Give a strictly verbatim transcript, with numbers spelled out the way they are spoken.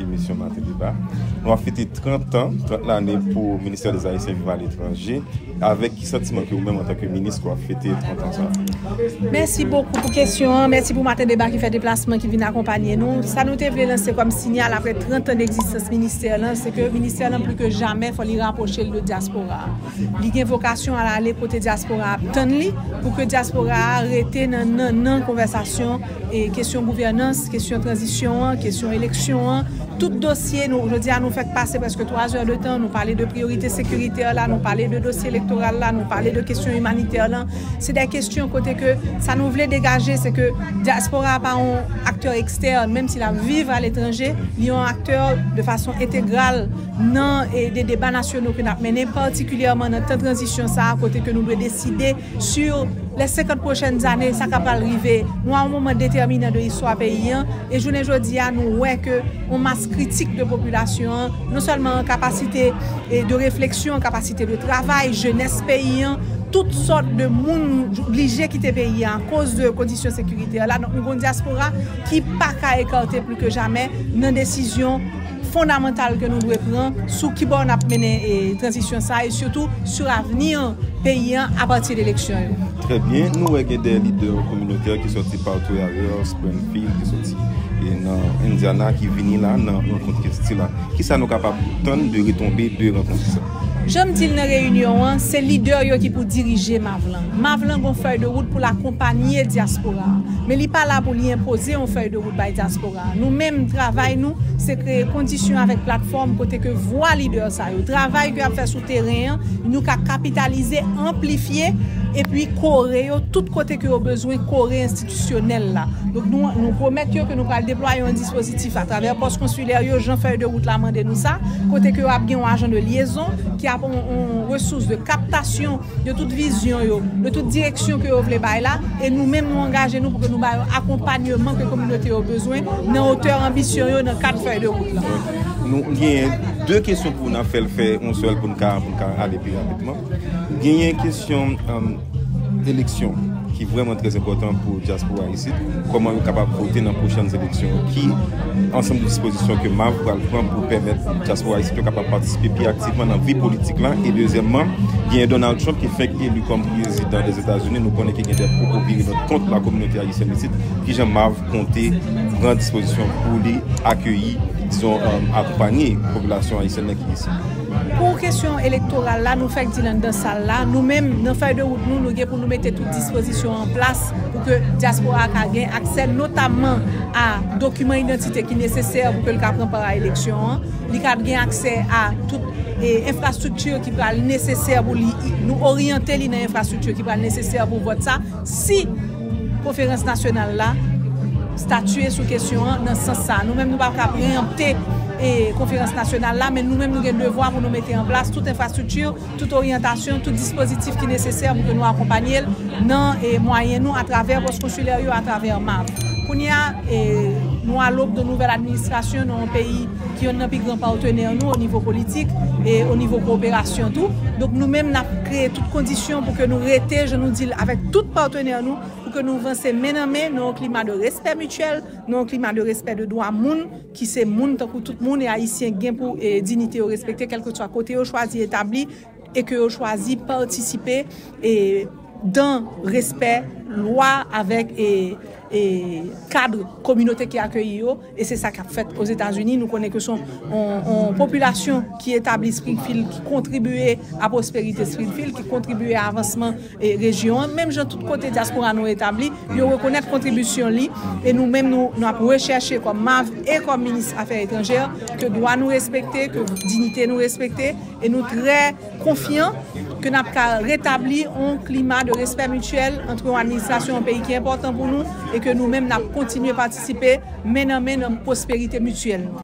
Emisyon Maten Deba. Nou ap fete trant an, trant lane pou Ministère des Haïtiens Vivant à l'étranger. Avèk ki santiman ke ou menm antanke minis ke w ap fete trant an sa? Mèsi bokou pou kesyon an. Mèsi pou Maten Deba ki fè deplasman, ki vin akonpanye nou. Sa nou te vle lanse kòm siyal apre trant an degzistans ministè lan, se ke ministè lan pli ke jamè fò li rapwoche l de dyaspora a. Li gen vokasyon al ale kote dyaspora a ap tann li, pou ke dyaspora a rete nan, nan, nan konvèsasyon e kesyon gouvènans, kesyon tranzisyon an, kesyon eleksyon an, tout dosye nou, jodi a nou fèk pase prèske twa zè de tan, nou pale de priyorite sekiritè la, nou pale de dosye elektoral la, nou pale de kesyon imanitè lan. Se de kesyon kote ke sa nou vle degaje, se ke dyaspora a pa yon aktè ekstèn, menm si l ap viv aletranje, li yon aktè de fason entegral nan e, de deba nasyono ke n ap mennen, patikilyèman nan tan tranzisyon sa a, kote ke nou dwe deside sur les senkant pwochèn ane, sa k ap pral rive. Nou a yon moman detèminan de istwa peyi an, e jounen jodi a, nou wè ke yon mas kritik de popilasyon an, non sèlman an kapasite e, de refleksyon, an kapasite de travay, jenès peyi an, tout sòt de moun blije kite peyi a akoz de kondisyon sekiritè la. Donk, nou gen yon dyaspora ki pa ka ekate pli ke jamè nan desizyon fondamantal ke nou dwe pran sou kibò n ap mennen e, tranzisyon sa a, e sitou sur avni peyi an apati de eleksyon yo. Trè byen, nou wè gen de lidè kominotè ki sòti partout ailleurs, Springfield, ki sòti e, nan Indiana, ki vini la nan rankont ki sòti la. Kisa nou kapab tann de retonbe de rankont sa? Jan m di l nan reyinyon an, se lidè yo ki pou dirije MAV lan. MAV lan gon fèy de wout pou l akonpanye dyaspora a. Men li pa la pou li enpoze yon fèy de wout bay dyaspora a. Nou menm, travay nou, se kreye kondisyon avèk platfòm kote ke vwa lidè sa yo, travay ke y ap fè sou teren an, nou ka kapitalize, anplifye, epi kore yo tout kote ke yo bezwen kore enstitisyonèl la. Donk, nou, nou pwomèt yo ke nou pral deplwaye yon dispozitif atravè pòs konsilè yo, jan fèy de wout la mande nou sa, kote ke yo ap gen yon ajan de lyezon ki ap yon, yon resous de kaptasyon de tout vizyon yo, de tout direksyon ke yo vle bay la, e nou menm nou angaje nou pou ke nou ba yo akonpanyman ke kominote yo bezwen nan otè anbisyon yo, nan kad fèy de wout la. Nou genyen de kesyon pou n ap fè l fè yon sèl pou n ka, pou n ka ale pi rapidman. Genyen kesyon, um, eleksyon ki vrèman trè enpòtan pou dyaspora isit. Kòman yo kapab vote nan pwochèn eleksyon yo? Ki ansanm de dispozisyon ke MAV pral pran pou pèmèt dyaspora isit yo kapab patisipe pi aktivman nan vi politik la? E dezyèmman, genyen Donald Trump ki fèk eli kòm prezidan Dèzetazini. Nou konnen ke gen de pwopo virilon kont la kominote ayisyèn isit. Kijan MAV konte pran dispozisyon pou li akeyi, dizon, um, akonpanye popilasyon ayisyèn nan ki isit? Pou kesyon elektoral la, nou fèk di l anndan sal la, nou menm, nan fèy de wout nou, nou gen pou nou mete tout dispozisyon an plas pou ke dyaspora a ka gen aksè, notamman a dokiman idantite ki nesesè pou ke l ka pran pa a eleksyon an. Li ka gen aksè a tout e, enfrastrikti ki pral nesesè pou li, nou oryante li nan enfrastrikti ki pral nesesè pou vòt sa. Si konferans nasyonal la statye sou kesyon an nan sans sa, nou menm nou pa ka preanpte e, konferans nasyonal la, men nou menm nou gen devwa pou nou mete an plas tout enfrastrikti, tout oryantasyon, tout dispozitif ki nesesè pou ke nou akonpanye l nan e, mwayen nou atravè pòs konsilè yo, atravè MAV. Kounye a, e, nou a lòb de nouvèl administrasyon nan yon peyi ki yonn nan pi gran patnè nou o nivo politik e o nivo kowoperasyon tou. Donk nou menm n ap kreye tout kondisyon pou ke nou rete, jan nou di l, avèk tout patnè nou, pou ke nou vanse men nan men nan yon klima de respè mityèl, nan yon klima de respè de dwa moun, ki se moun tankou tout moun, e Ayisyen gen pou e, diyite yo respekte, kèlkeswa kote yo chwazi etabli e ke yo chwazi patisipe e, dan respè lwa avèk e, e, kad kominote ki akeyi yo. E se sa k ap fèt Ozetazini. Nou konnen ke se yon, yon, yon popilasyon ki etabli Springfield, ki kontribye a pwosperite Springfield, ki kontribye a avansman e, rejyon an. Menm jan tout kote dyaspora nou etabli, yo rekonèt kontribisyon li. E nou menm, nou, nou ap rechèche kòm MAV e kòm minis afè etranjè, ke dwa nou respekte, ke diyite nou respekte. E nou trè konfyan ke n ap ka retabli yon klima de respè mityèl ant yon administrasyon, yon peyi ki enpòtan pou nou, e ke nou menm n ap kontinye patisipe men nan men nan pwosperite mityèl nou.